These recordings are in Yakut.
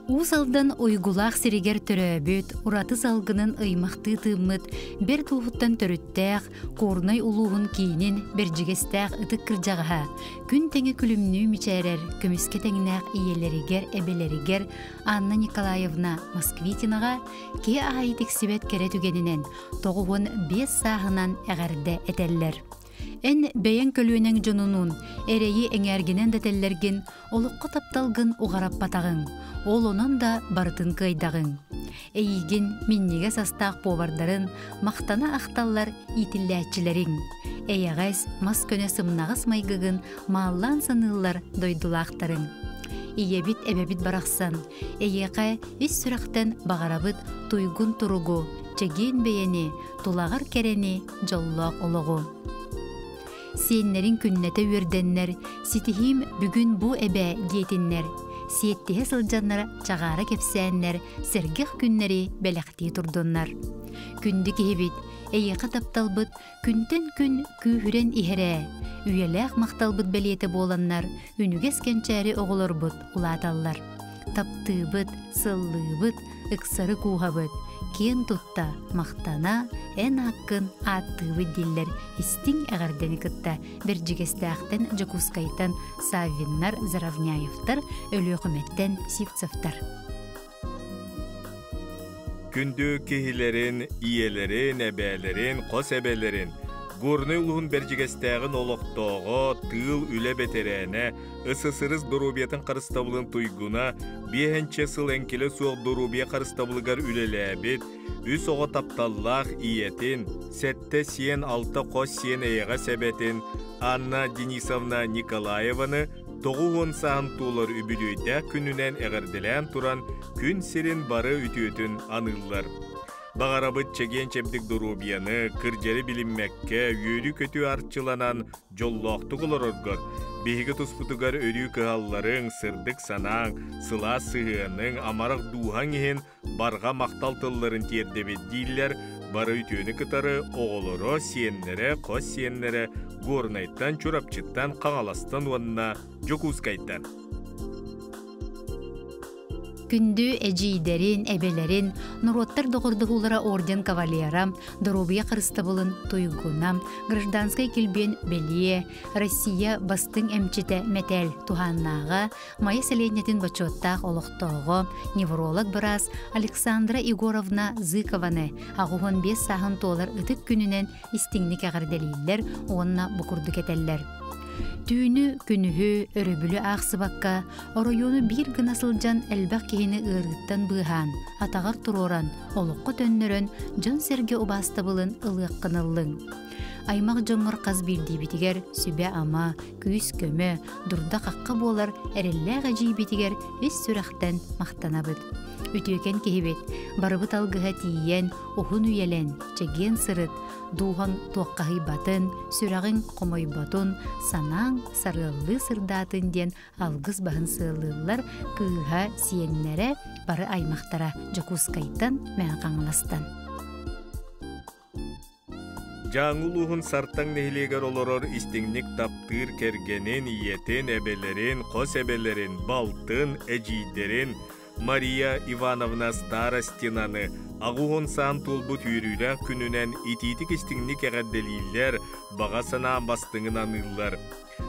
Уус Алдан уйгулаах сиригэр төрөөбүт, ураты салгынын ыймахтыы тыыммыт, бэрт ууһуттан төрүттээх, Куорунай улууһун киинин Бэрдьигэстээх ытык кырдьаҕаһа, күн тэҥэ күлүмнүү мичээрэр, көмүскэ тэҥнээх ийэлэригэр, эбэлэригэр Анна Николаевна Москвитинаҕа киһи аайы тиксибэт кэрэ түгэнинэн 95 сааһынан эҕэрдэ этэллэр. Эн бэйэҥ көлүөнэҥ дьонунуун эрэйи эҥээргинэн да тэллэргин, олоххо тапталгын уҕараппатаҕыҥ, ол онон да барытын кыайдаҕыҥ. Эйиигин минньигэс астаах повардарын махтана ахталлар иитиллээччилэриҥ. Эйэҕэс, мас көнө сымнаҕас майгыгын мааллаан саныыллар дойдулаахтарыҥ. Ийэбит эбэбит барахсан, эйиэхэ ис сүрэхтэн баҕарабыт туйгун туругу, чэгиэн бэйэни, тулаҕар кэрэни, дьоллоох олоҕу. Сиэннэриҥ күннэтэ үөрдэннэр, ситиһиим бүгүн бу эбээ диэтиннэр, сиэттиһэ сылдьаннар чаҕаара кэпсээннэр, сэргэх күннэри бэлэхтии турдуннар. Күндү киһибит, эйиэхэ тапталбыт күнтэн күн күүһүрэн иһэр ээ, үйэлээх махталбыт бэлиэтэ буоланнар, үнүгэс кэнчээри оҕолорбут улааталлар. Таптыыбыт, сыллыыбыт, ыксары кууһабыт, киэн тутта, махтана, эн ааккын ааттыыбыт дииллэр истиҥ эҕэрдэни кытта Бэрдьигэстээхтэн Дьокуускайтан Саввиннар, Заровняевтар, Өлүөхүмэттэн Сивцевтар. Күндү киһилэрин, ийэлэрин, эбээлэрин, хос эбэлэрин, Горнай улууһун Бэрдьигэстээҕин олохтооҕо, тыыл үлэ бэтэрээнэ, СССР доруобуйатын харыстабылын туйгуна, биэһэнчэ сыл эҥкилэ суох доруобуйа харыстабылыгар үлэлээбит, үс оҕо тапталлаах ийэтин, сэттэ сиэн, алта хос сиэн эйэҕэс эбэтин Анна Денисовна Николаеваны 90 сааһын туолар үбүлүөйдээх күнүнэн эҕэрдэлээн туран күн сирин бары үтүөтүн аныыллар. Баҕарабыт чэгиэн-чэбдик доруобуйаны, кырдьары билиммэккэ, үөрүү-көтүү арчыланан дьоллоохтук олороргор, биһиги туспутугар өрүү кыһалларыҥ, сырдык санааҥ, сылаас сыһыаныҥ, амарах дууһаҥ иһин барҕа махтал тылларын тиэрдэбит дииллэр бары үтүөнү кытары оҕолоро, сиэннэрэ, хос сиэннэрэ Горнайтан, Чурапчыттан, Хаҥаластан уонна Дьокуускайтан. Күндү эдьиийдэрин, эбэлэрин, норуоттар доҕордоһуулара орден кавалера, доруобуйа харыстабылын туйгуна, гражданскай килбиэн бэлиэ, Россия бастыҥ эмчитэ мэтээл туһааннааҕа, Майа сэлиэнньэтин бочуоттаах олохтооҕо, невролог быраас Александра Егоровна Зыкованы 85 сааһын туолар ытык күнүнэн истиҥник эҕэрдэлииллэр уонна бу курдук этэллэр. Түүнү, күнүһү, өрөбүлү аахсыбакка, оройуону биир гына сылдьан элбэх киһини ыарыыттан быыһаан, атаҕар туруоран, олоххо төннөрөн, дьон-сэргэ убаастабылын ылыаххын ыллыҥ. Аймах дьоҥҥор хас биирдиибитигэр сүбэ-ама, күүс-көмө, дурда-хахха буолар эрэллээх эдьиийбитигэр ис сүрэхтэн махтанабыт. Үтүөкэн киһибит, барыбыт алгыһа тиийэн, уһун үйэлэн, чэгиэн сырыт, дууһаҥ туоххаһыйбатын, сүрэҕиҥ хомойботун, санааҥ сарыаллыы сырдаатын диэн алгыс баһын сыаллыыллар кыыһа, сиэннэрэ, бары аймахтара Дьокуускайтан, Мэҥэ Хаҥаластан. Дьааҥы улууһун Сартаҥ нэһилиэгэр олорор истиҥник таптыыр кэргэнин, ийэтин, эбэлэрин, хос эбэлэрин, балтын, эдьиийдэрин Мария Ивановна Старостинаны 80 саан туолбут үөрүүлээх күнүнэн итиитик-истиҥник эҕэрдэлииллэр, баҕа санаан бастыҥын аныыллар.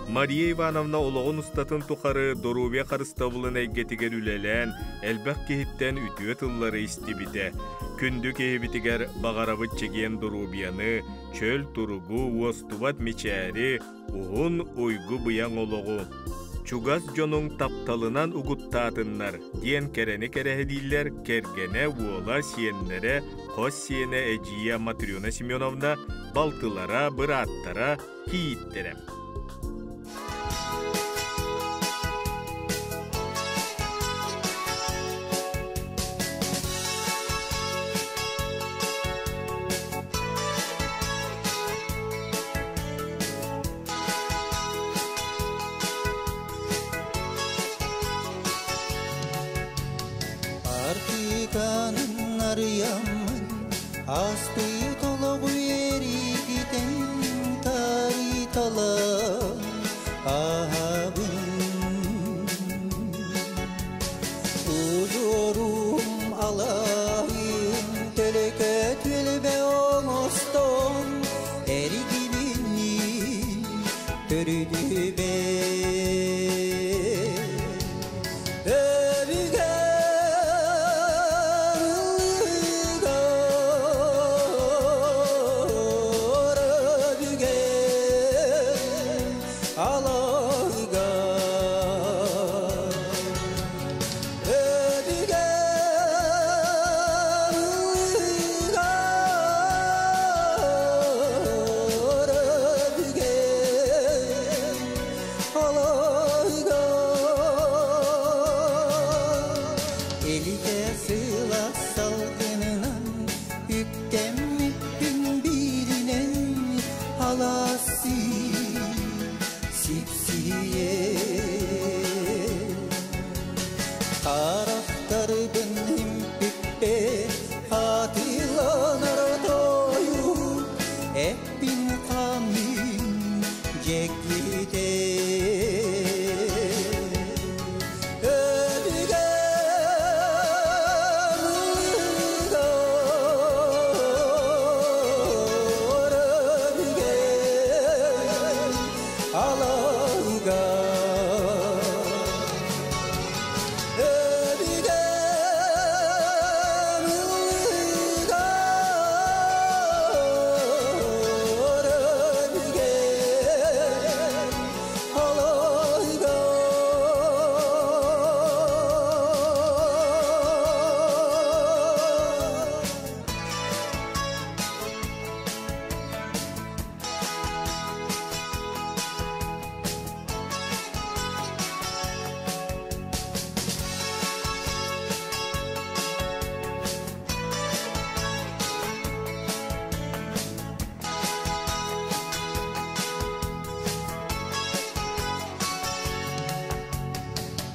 Мария Ивановна олоҕун устатын тухары доруобуйа харыстабылын эйгэтигэр үлэлээн, элбэх киһиттэн үтүө тыллары истибитэ. Күндү киһибитигэр баҕарабыт чэгиэн доруобуйаны, чөл туругу, уостубат мичээри, уһун уйгу-быйаҥ олоҕу. Чугас дьонуҥ тапталынан угуттаатыннар диэн кэрэни кэрэһилииллэр кэргэнэ, уола, сиэннэрэ, хос сиэнэ эдьиийэ Матрена Семеновна, балтылара, бырааттара, кийииттэрэ. Артыканын арыйаммын Астыйыт олоҕу эригитэн тариталан аһабын. Алаһын төлөкө түөлбэ оҥостон эригилиннин төрүтүбэ Элите сыла салгынынан үктэммиппин бииринэн алаасы сипсийэ Харахтарбын импиппе хатыланар тойу эппин хаммын дьэкките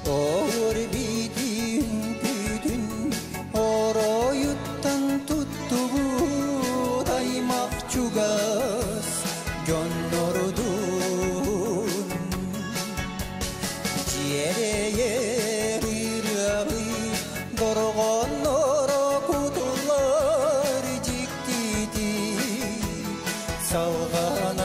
Ор битин күтүн оройуттан туттубут аймак чугас дьоннордун Дьиэрэйэр ырыабый дорҕонноро кутуллар дьиктити салҕанар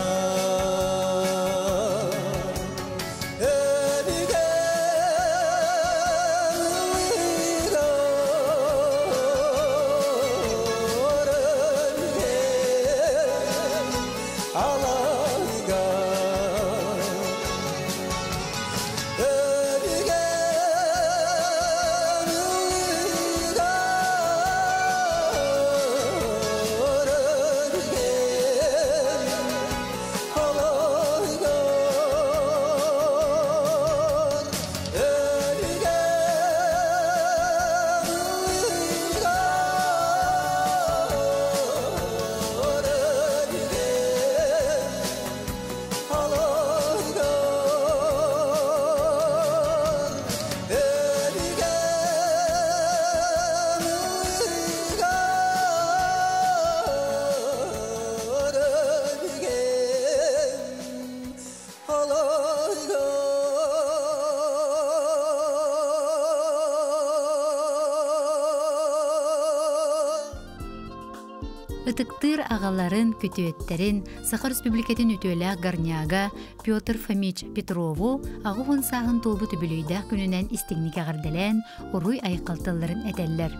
Ытыктыыр аҕаларын, күтүөттэрин, Саха Республикатын үтүөлээх горняга Петр Фомич Петрову 80 сааһын туолбут үбүлүөйдээх күнүнэн истиҥник эҕэрдэлээн, уруй айхал тылларын этэллэр.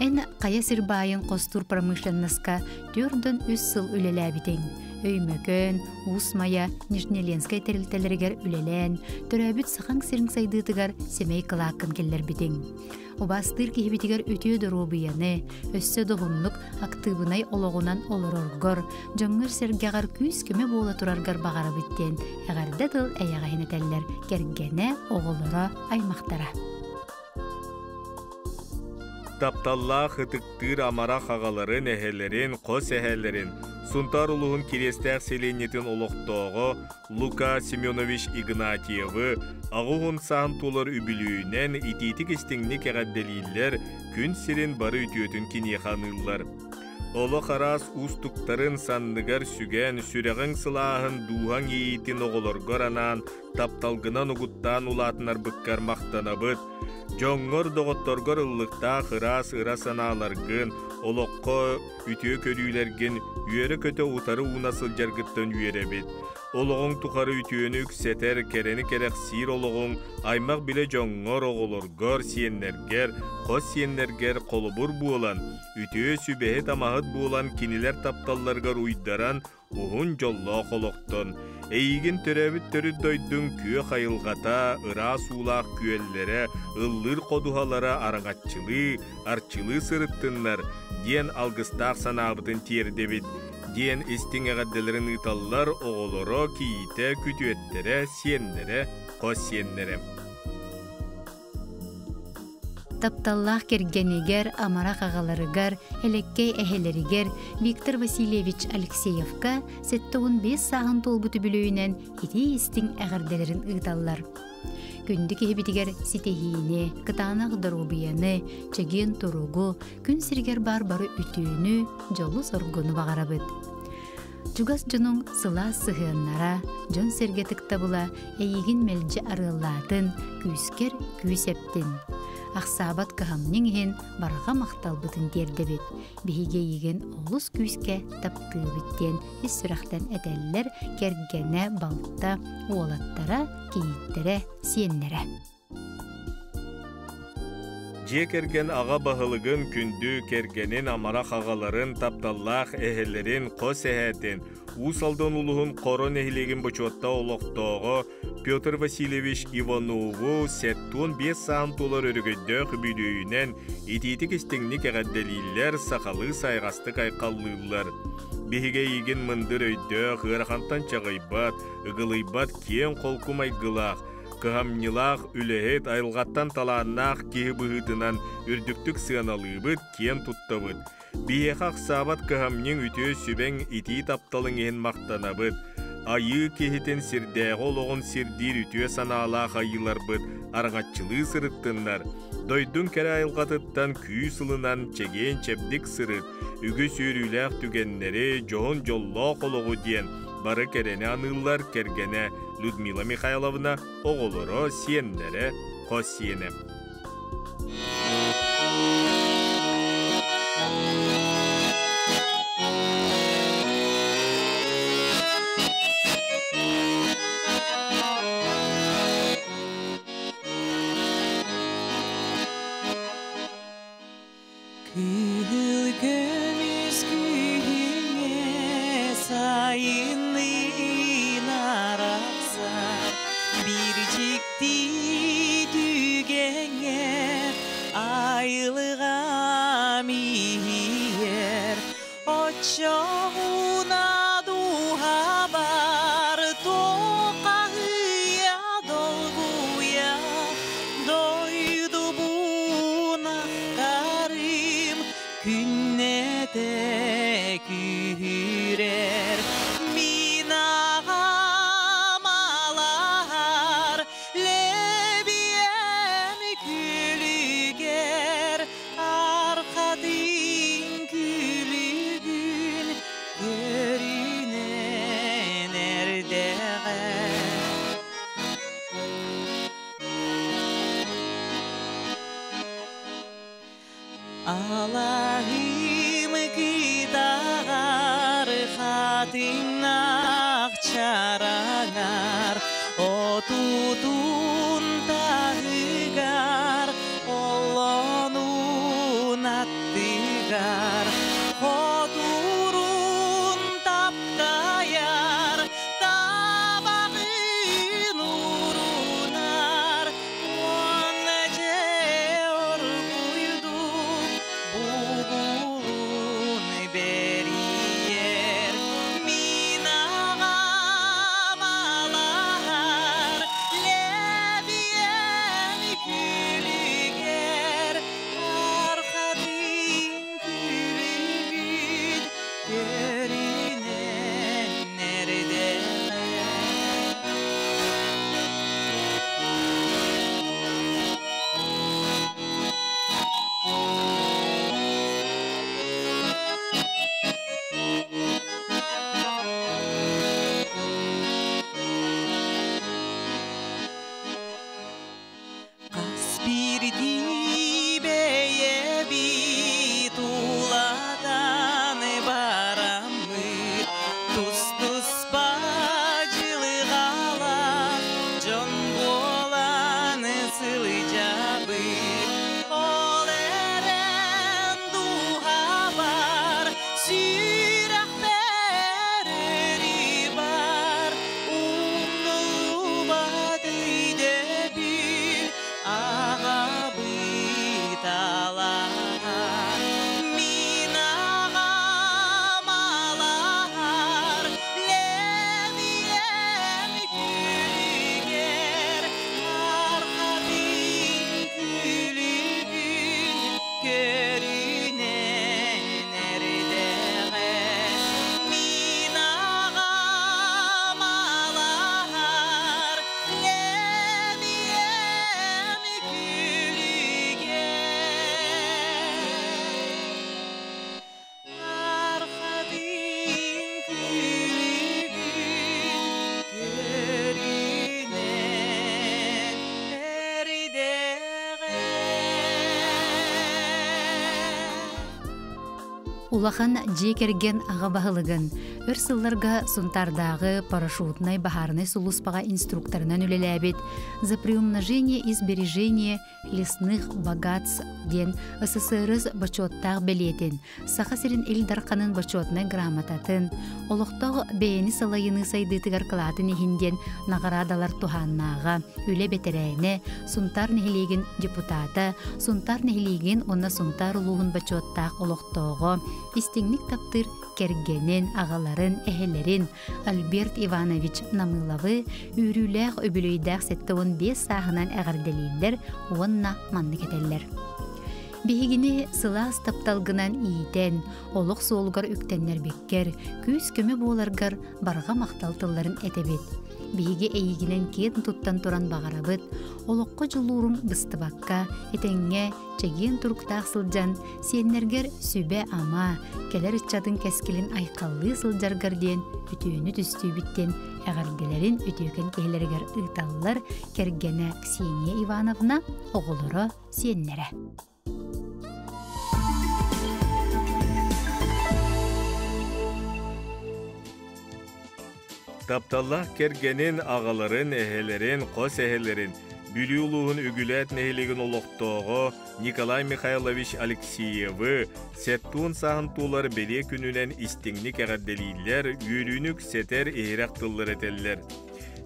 Эн хайа сир баайын хостуур промышленноска 43 сыл үлэлээбитиҥ. Өймөкөөн, Уус Майа, Нижнеленскэй тэрилтэлэригэр үлэлээн, төрөөбүт сахаҥ сириҥ сайдыытыгар сэмэй кылааккын киллэрбитиҥ. Убаастыыр киһибитигэр үтүө доруобуйаны, өссө доһуннук актыыбынай олоҕунан олороргор, дьоҥҥор-сэргэҕэр күүс-көмө буола тураргар баҕарабыт диэн эҕэрдэ тыл эйэҕэһин этэллэр кэргэнэ, оҕолоро, аймахтара. Тапталлаах ытыктыыр амарах аҕаларын, эһэлэрин, хос эһэлэрин, Сунтаар улууһун Кириэстээх сэлиэнньэтин олохтооҕо Лука Семенович Игнатьевы 80 саан туолар үбүлүөйүнэн итиитик-истиҥник эҕэрдэлииллэр, күн сирин бары үтүөтүн киниэхэ аныыллар. Олох араас уустуктарын санныгар сүгэн, сүрэҕиҥ сылааһын, дууһаҥ иэйиитин оҕолоргор анаан, тапталгынан угуттаан улаатынарбыккар махтанабыт. Дьоҥҥор, доҕотторгор ыллыктаах ыраас ыра санааларгын, олоххо үтүө көрүүлэргин үөрэ-көтө утары ууна сылдьаргыттан үөрэбит. Олоҕуҥ тухары үтүөнү үксэтэр, кэрэни кэрэхсиир олоҕуҥ аймах-билэ дьоҥҥор, оҕолоргор, сиэннэргэр, хос сиэннэргэр холобур буолан, үтүө сүбэһит-амаһыт буолан кинилэр тапталларыгар уйдаран, уһун дьоллоох олохтон, эйигин төрөөбүт төрүт дойдуҥ күөх айылҕата, ыраас уулаах күөллэрэ, ыллыыр ходуһалара араҥаччылыы, арчылыы сырыттыннар диэн алгыстаах санаабытын тиэрдэбит, диэн истиҥ эҕэрдэлэрин ыыталлар оҕолоро, кийиитэ, күтүөттэрэ, сиэннэрэ, хос сиэннэрэ. Тапталлаах кэргэнигэр, амарах аҕаларыгар, элэккэй эһэлэригэр Виктор Васильевич Алексеевка 75 сааһын туолбут үбүлүөйүнэн итии-истиҥ эҕэрдэлэрин ыыталлар. Күндү киһибитигэр ситиһиини, кытаанах доруобуйаны, чэгиэн туругу, күн сиригэр баар бары үтүөнү, дьолу-соргуну баҕарабыт. Чугас дьонуҥ сылаас сыһыаннара, дьон-сэргэ ытыктабыла эйигин мэлдьи арыаллаатын, күүскэр күүс эптин. Ахсаабат кыһамньыҥ иһин барҕа махталбытын тиэрдэбит. Биһиги эйигин олус күүскэ таптыыбыт диэн ис сүрэхтэн этэллэр кэргэнэ, балта, уолаттара, кийииттэрэ, сиэннэрэ. Дьиэ кэргэн аҕа баһылыгын, күндү кэргэнин, амарах аҕаларын, тапталлаах эһэлэрин, хос эһээтин, Уус Алдан улууһун Хоро нэһилиэгин бочуоттаах олохтооҕо Петр Васильевич Иванову 75 сааһын туолар өрөгөйдөөх үбүлүөйүнэн итиитик-истиҥник эҕэрдэлииллэр, сахалыы сайҕастык айхаллыыллар. Биһиги эйигин мындыр өйдөөх, ыарахантан чаҕыйбат, ыгылыйбат киэҥ-холку майгылаах, Кыһамньылаах, үлэһит, айылҕаттан талааннаах киһи быһыытынан үрдүктүк сыаналыыбыт, киэн туттабыт. Биһиэхэ ахсаабат кыһамньыҥ үтүө сүбэҥ, итии тапталыҥ иһин махтанабыт. Айыы киһитин сирдээҕи олоҕун сирдиир үтүө санаалаах айыыларбыт араҥаччылыы сырыттыннар. Дойдуҥ кэрэ айылҕатыттан күүс ылынан чэгиэн-чэбдик сырыт, үгүс үөрүүлээх түгэннэри, дьоһун дьоллоох олоҕу диэн бары кэрэни аныыллар кэргэнэ Людмила Михайловна оҕолоро, сиэннэрэ, хос сиэнэ. Кыһыл көмүс күһүҥҥэ сайынныын арахсар биир дьикти түгэҥҥэ айылҕам иһийэр оччоҕуна дууһабар туоххаһыйа долгуйа Дойдубун ахтарым күннэтэ күүһүрэр мин аҕам алаһар лэбиэм күлүгэр архатын күлүгүн көрүнэн эрдэҕэ. Алаһым кытаҕар хатыҥнаах чараҥар отутун таһыгар оллонун аттыгар хотурун таптайар табаҕын уурунар уонна дьэ оргуйдук бугулун бэрийэр мин аҕам алаһар. Улахан дьиэ кэргэн аҕа баһылыгын өр сылларга Сунтаардааҕы парашютнай баһаарынай сулууспаҕа инструкторынан үлэлээбит «За приумножение и сбережение лесных богатств» диэн СССР бочуоттаах бэлиэтин, Саха сирин Ил Дарханын бочуотунай грамотатын, олохтоох бэйэни салайыныы сайдыытыгар кылаатын иһин диэн наҕараадалар туһааннааҕа, үлэ бэтэрээнэ, Сунтаар нэһилиэгин депутата, Сунтаар нэһилиэгин уонна Сунтаар улууһун бочуоттаах олохтооҕо, истиҥник таптыыр кэргэнин, аҕаларын, эһэлэрин Альберт Иванович Намыловы үөрүүлээх үбүлүөйдээх 75 сааһынан эҕэрдэлииллэр уонна маннык этэллэр. Биһигини сылаас тапталгынан иитэн, олох суолугар үктэннэрбиккэр, күүс-көмө буоларгар барҕа махтал тылларын этэбит. Биһиги эйигинэн киэн туттан туран баҕарабыт, олоххо дьулууруҥ быстыбакка, этэҥҥэ, чэгиэн туруктаах сылдьан, сиэннэргэр сүбэ-ама, кэлэр ыччатын кэскилин айхаллыы сылдьаргар диэн үтүөнү түстүүбүт диэн эҕэрдэлэрин үтүөкэн киһилэригэр ыыталлар кэргэнэ Ксения Ивановна, оҕолоро, сиэннэрэ. Тапталлаах кэргэнин, аҕаларын, эһэлэрин, хос эһэлэрин, Бүлүү улууһун Үгүлээт нэһилиэгин олохтооҕо Николай Михайлович Алексеевы сеттуун сааһын туолар бэлиэ күнүнэн истиҥник эҕэрдэлииллэр, үөрүүнү үксэтэр иһирэх тыллар этэллэр.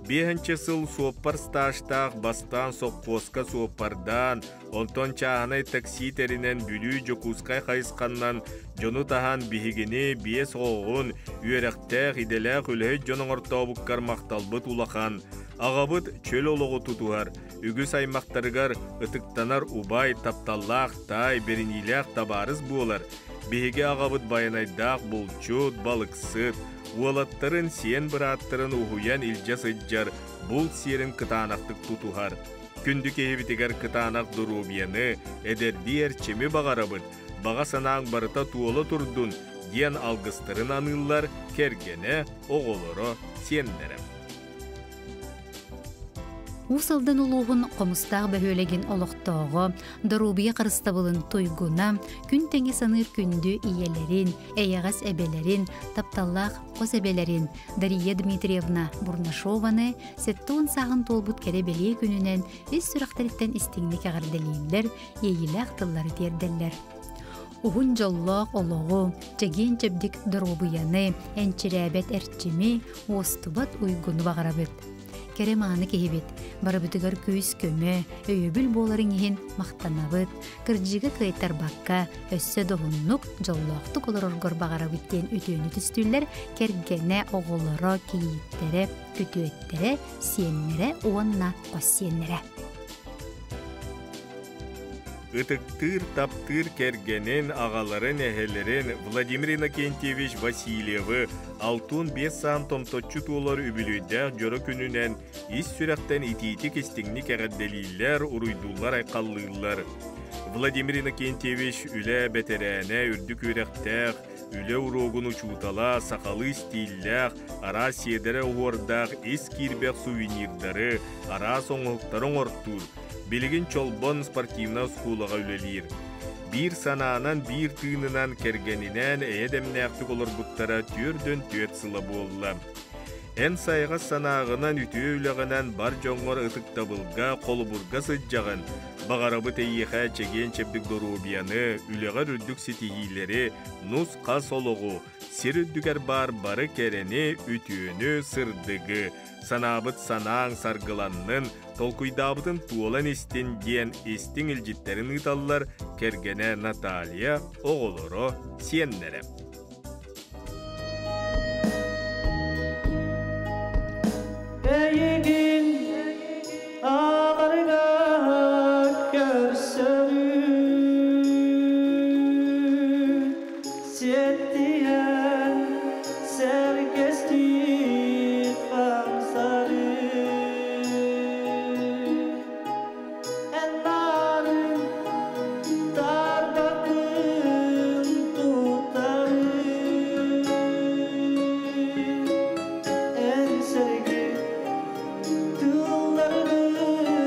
Биэһинчэ сыл суоппар стажтаах бастаан сопхуоска суоппардаан, онтон чааһынай такси тэринэн Бүлүү-Дьокуускай хайысханнан дьону таһан биһигини биэс оҕоҕун, үөрэхтээх, идэлээх үлэһит дьон оҥортообуккар махталбыт улахан. Аҕабыт чөл олоҕу тутуһар, үгүс аймахтарыгар ытыктанар убай, тапталлаах таай, бэриниилээх табаарыс буолар. Биһиги аҕабыт байанайдаах булчут, балыксыт, уолаттарын, сиэн бырааттарын уһуйан илдьэ сылдьар, булт сиэрин кытаанахтык тутуһар. Күндү киһибитигэр кытаанах доруобуйаны, эдэрдии эрчими баҕарабыт, баҕа санааҥ барыта туола турдун диэн алгыстарын аныыллар кэргэнэ, оҕолоро, сиэннэрэ. Уус Алдан улууһун Хомустаах бөһүөлэгин олохтооҕо, доруобуйа харыстабылын туйгуна, күн тэҥэ саныыр күндү ийэлэрин, эйэҕэс эбэлэрин, тапталлаах хос эбэлэрин Дария Дмитриевна Бурнашованы 70 сааһын туолбут кэрэ бэлиэ күнүнэн ис сүрэхтэриттэн истиҥник эҕэрдэлииллэр, иэйиилээх тыллары тиэрдэллэр. Уһун дьоллоох олоҕу, чэгиэн-чэбдик доруобуйаны, энчирээбэт эрчими, уостубат уйгуну баҕарабыт. Кэрэ мааны киһибит, барыбытыгар күүс-көмө, өйөбүл буоларыҥ иһин махтанабыт, кырдьыга кыайтарбакка, өссө доһуннук, дьоллоохтук олороргор баҕарабыт диэн үтүөнү түстүүллэр кэргэнэ, оҕолоро, кийииттэрэ, күтүөттэрэ, сиэннэрэ уонна хос сиэннэрэ. Ытыктыыр, таптыыр кэргэнин, аҕаларын, эһэлэрин Владимир Иннокентьевич Васильевы алтуун биэс саан томточчу туолар үбүлүөйдээх дьоро күнүнэн ис сүрэхтэн итиитик-истиҥник эҕэрдэлииллэр, уруйдууллар-айхаллыыллар. Владимир Иннокентьевич үлэ бэтэрээнэ, үрдүк үөрэхтээх, үлэ уруогун учуутала, сахалыы стиллээх, араас сиэдэрэ оһуордаах ис киирбэх сувенирдары, араас оҥоһуктары оҥортуур, Билигин Чолбон спортивнай оскуолаҕа үлэлиир. Биир санаанан, биир тыынынан кэргэнинээн эйэ дэмнээхтик олорбуттара түөрдөн түөрт сыла буолла. Эн сайаҕас санааҕынан, үтүө үлэҕинэн бар дьоҥҥор ытыктабылга, холобурга сылдьаҕын. Баҕарабыт эйиэхэ чэгиэн-чэбдик доруобуйаны, үлэҕэр үрдүк ситиһиилэри, нус-хас олоҕу, сир үрдүгэр баар бары кэрэни, үтүөнү, сырдыгы, санаабыт санааҥ саргыланнын, толкуйдаабытын туолан истин диэн истиҥ илдьиттэрин ыыталлар кэргэнэ Наталья, оҕолоро, сиэннэрэ. Эйигин ааҕарыгар көрсөрү Сиэттиһэн сэргэстии хамсары Эн баарын тарбакын тутары Эн сэрги тылларгын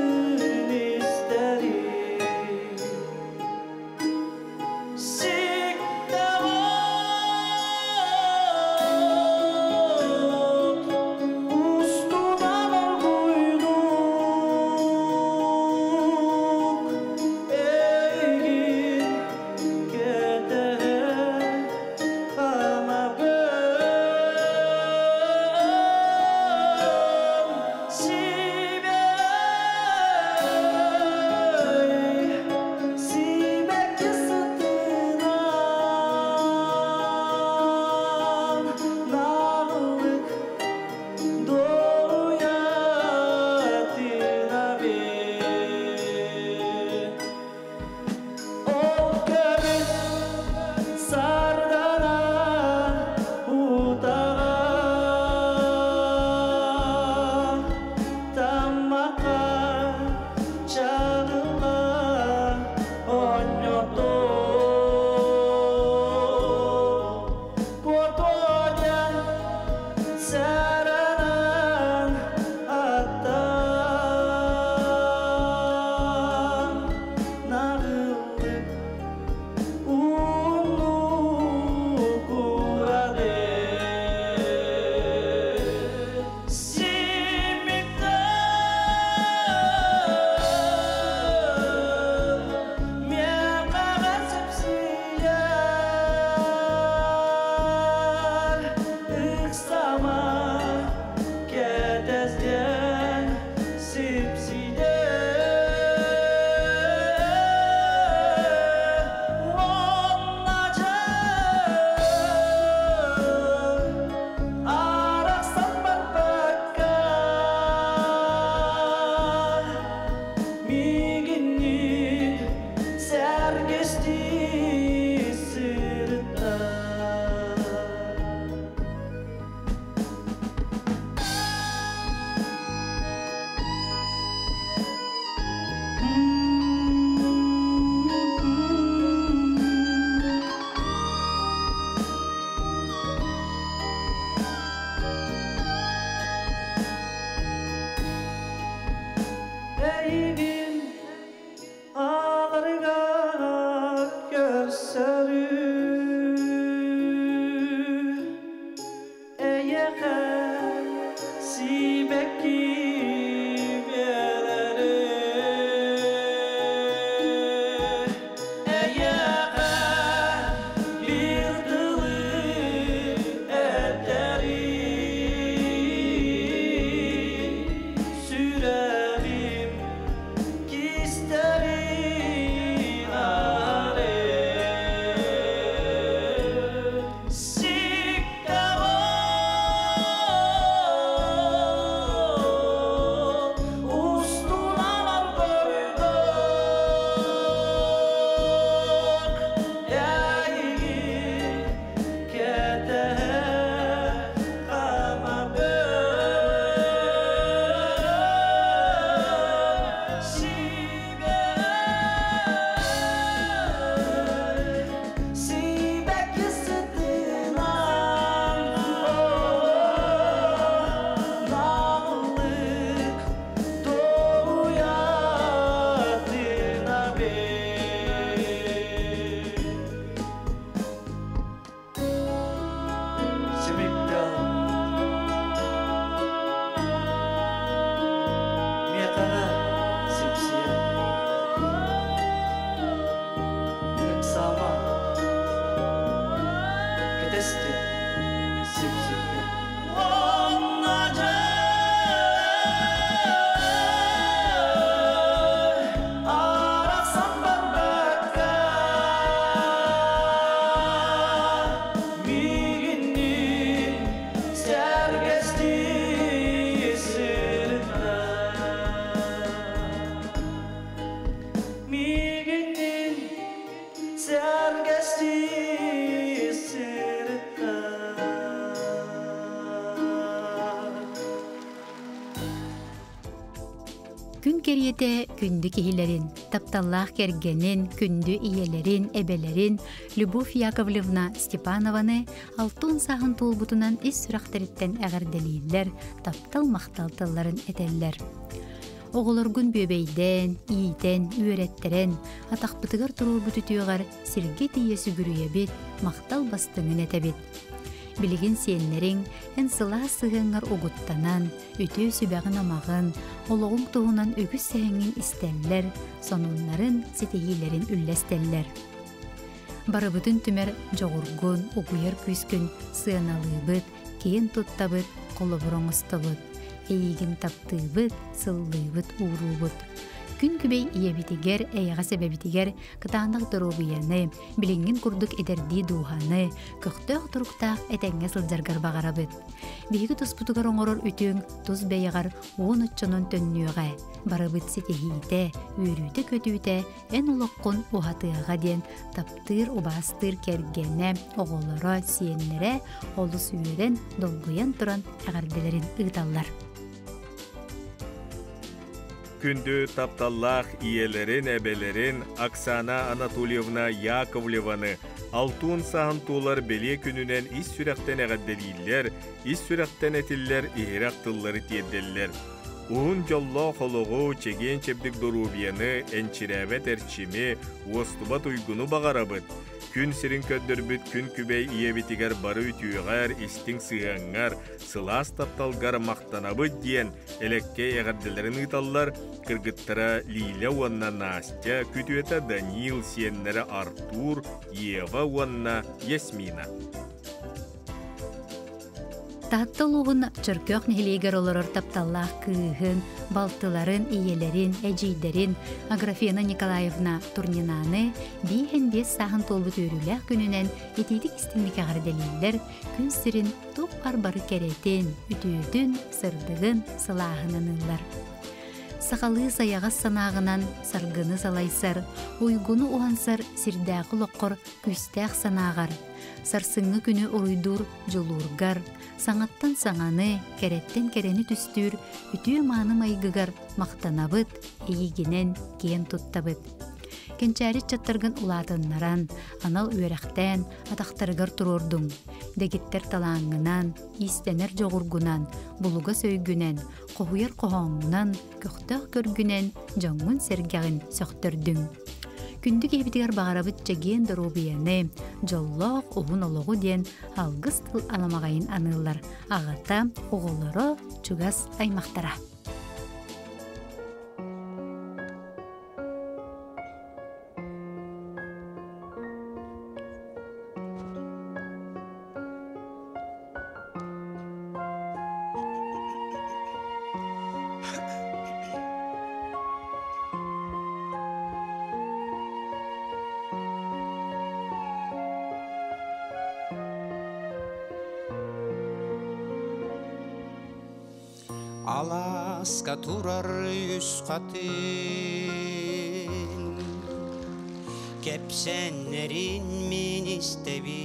Үйэтэ күндү киһилэрин, тапталлаах кэргэнин, күндү ийэлэрин, эбэлэрин Любовь Яковлевна Степанованы алтын сааһын туолбутунан ис сүрэхтэриттэн эҕэрдэлииллэр, таптал-махтал тылларын этэллэр. Оҕолоргун бүөбэйдээн, иитэн, үөрэттэрэн, атахпытыгар туруорбут үтүөҕэр сиргэ тиийэ сүгүрүйэбит, махтал бастыҥын этэбит. Билигин сиэннэриҥ эн сылаас сыһыаҥҥар угуттанан, үтүө сүбэҕин-амаҕын, олоҕуҥ туһунан үгүс сэһэҥҥин истэллэр, сонуннарын, ситиһиилэрин үллэстэллэр. Барыбытын түмэр дьоҕургун, угуйар күүскүн сыаналыыбыт, киэн туттабыт, холобур оҥостобут. Эйиигин таптыыбыт, сыллыыбыт, ууруубут. Күн күбэй ийэбитигэр, эйэҕэс эбэбитигэр кытаанах доруобуйаны, билиҥҥин курдук эдэрдии дууһаны, көхтөөх туруктаах этэҥҥэ сылдьаргар баҕарабыт. Биһиги туспутугар оҥорор үтүөҥ тус бэйэҕэр уон оччонон төннүөҕэ, барыбыт ситиһиитэ, үөрүүтэ-көтүүтэ эн олоххун уһатыаҕа диэн таптыыр, убаастыыр кэргэнэ, оҕолоро, сиэннэрэ олус үөрэн, долгуйан туран эҕэрдэлэрин ыыталлар. Күндү тапталлаах ийэлэрин, эбэлэрин Оксана Анатольевна Яковлеваны алтуун саһан туолар бэлиэ күнүнэн ис сүрэхтэн эҕэрдэлииллэр, ис сүрэхтэн этиллэр иһирэх тыллары тиэрдэллэр. Уһун дьоллоох олоҕу, чэгиэн-чэбдик доруобуйаны, энчирээбэт эрчими, уостубат уйгуну баҕарабыт. Күн сирин көрдөрбүт күн күбэй ийэбитигэр бары үтүөҕэр, истиҥ сыһыаҥҥар, сылаас тапталгар махтанабыт диэн элэккэй эҕэрдэлэрин ыыталлар кыргыттара Лиля уонна Настя, күтүөтэ Данил, сиэннэрэ Артур, Ева уонна Ясмина. Таатта улууһун Чөркөөх нэһилиэгэр олорор тапталлаах кыыһын, балтыларын, ийэлэрин, эдьиийдэрин Аграфена Николаевна Турнинаны бииһин биэс сааһын туолбут үөрүүлээх күнүнэн итиитик истиҥник эҕэрдэлииллэр, күн сирин туох бары кэрэтин, үтүөтүн, сырдыгын, сылааһын аныыллар. Сахалыы сайаҕас санааҕынан саргыны салайсар, уйгуну уһансар сирдээҕи олоххор күүстээх санааҕар, сарсыҥҥы күнү уруйдуур дьулуургар, саҥаттан саҥаны, кэрэттэн кэрэни түстүүр үтүө-мааны майгыгар махтанабыт, эйигинэн киэн туттабыт. Кэнчээри ыччаттаргын улаатыннаран, анал үөрэхтээн, атахтарыгар туруордуҥ. Дэгиттэр талааҥҥынан, иистэнэр дьоҕургунан, булугас өйгүнэн, хоһуйар хоһооҥҥунан, көхтөөх көргүнэн дьоҥҥун-сэргэҕин сөхтөрдүҥ. Күндү киһибитигэр баҕарабыт чэгиэн доруобуйаны, дьоллоох уһун олоҕу диэн алгыс тыл аламаҕайын аныыллар аҕата, оҕолоро, чугас аймахтара. Алааска турар үс хатыҥ Кэпсэннэрин мин истэбин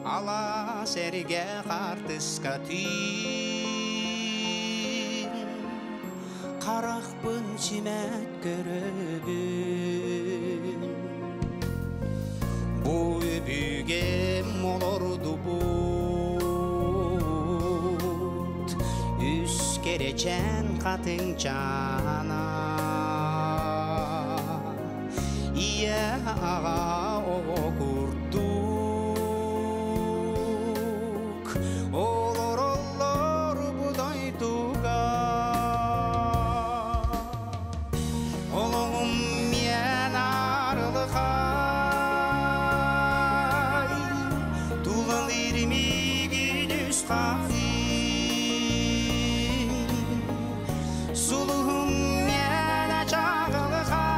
Алаас эргэ хаартыска түүн Харахпын симэт көрөбүн Бу өбүгэм олордубут Үс кэрэчээн хатыҥчаана Ийэ аҕа оҕо курдук Олороллор бу дойдуга Олоҕум миэн арылхай Тулалыыр миигин үс хатыҥ Сулуһум миэнэ чаҕылхай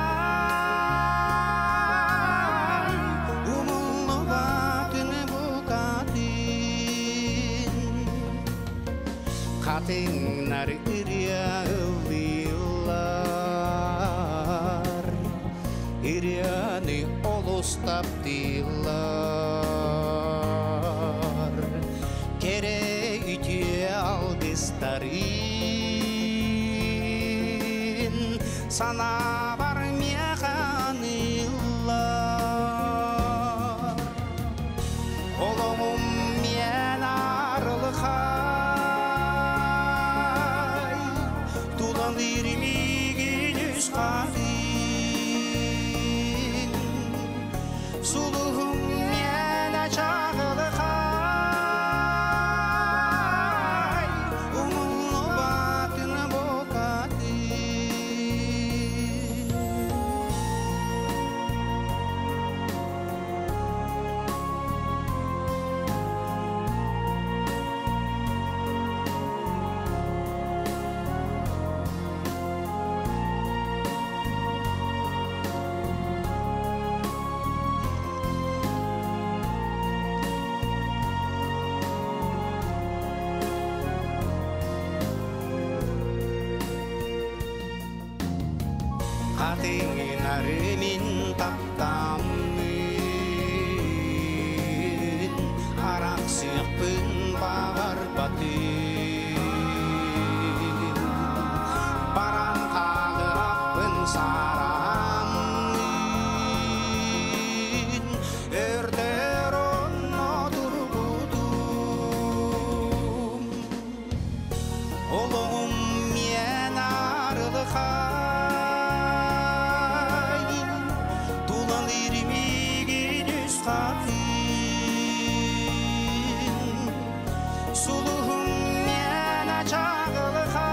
Умуллубатын букатын Хатыҥнар ырыа ыллыыллар Ырыаны олус таптыыллар Кэрэ үтүө алгыстарын Санабар механылар Олоғым мен арылықай Тулан ирмигин үс қатын Сулуғым мен ачағылықай Умулу батын бокатын. Қатыңын арымин таптамын, Арақ сықпын бағар батын. Баран қалыппын сарамын, Өрдер онно тұрбудум. Олоғым мен арылықай, Тулан ирмигин үс қатын. Сулуғым мен ачағылықай,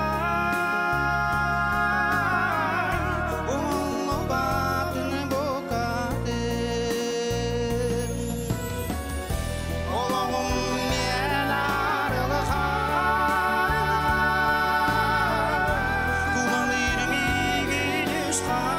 Умулу батын бокатын. Олоғым мен арылықай, Тулан ирмигин үс қатын.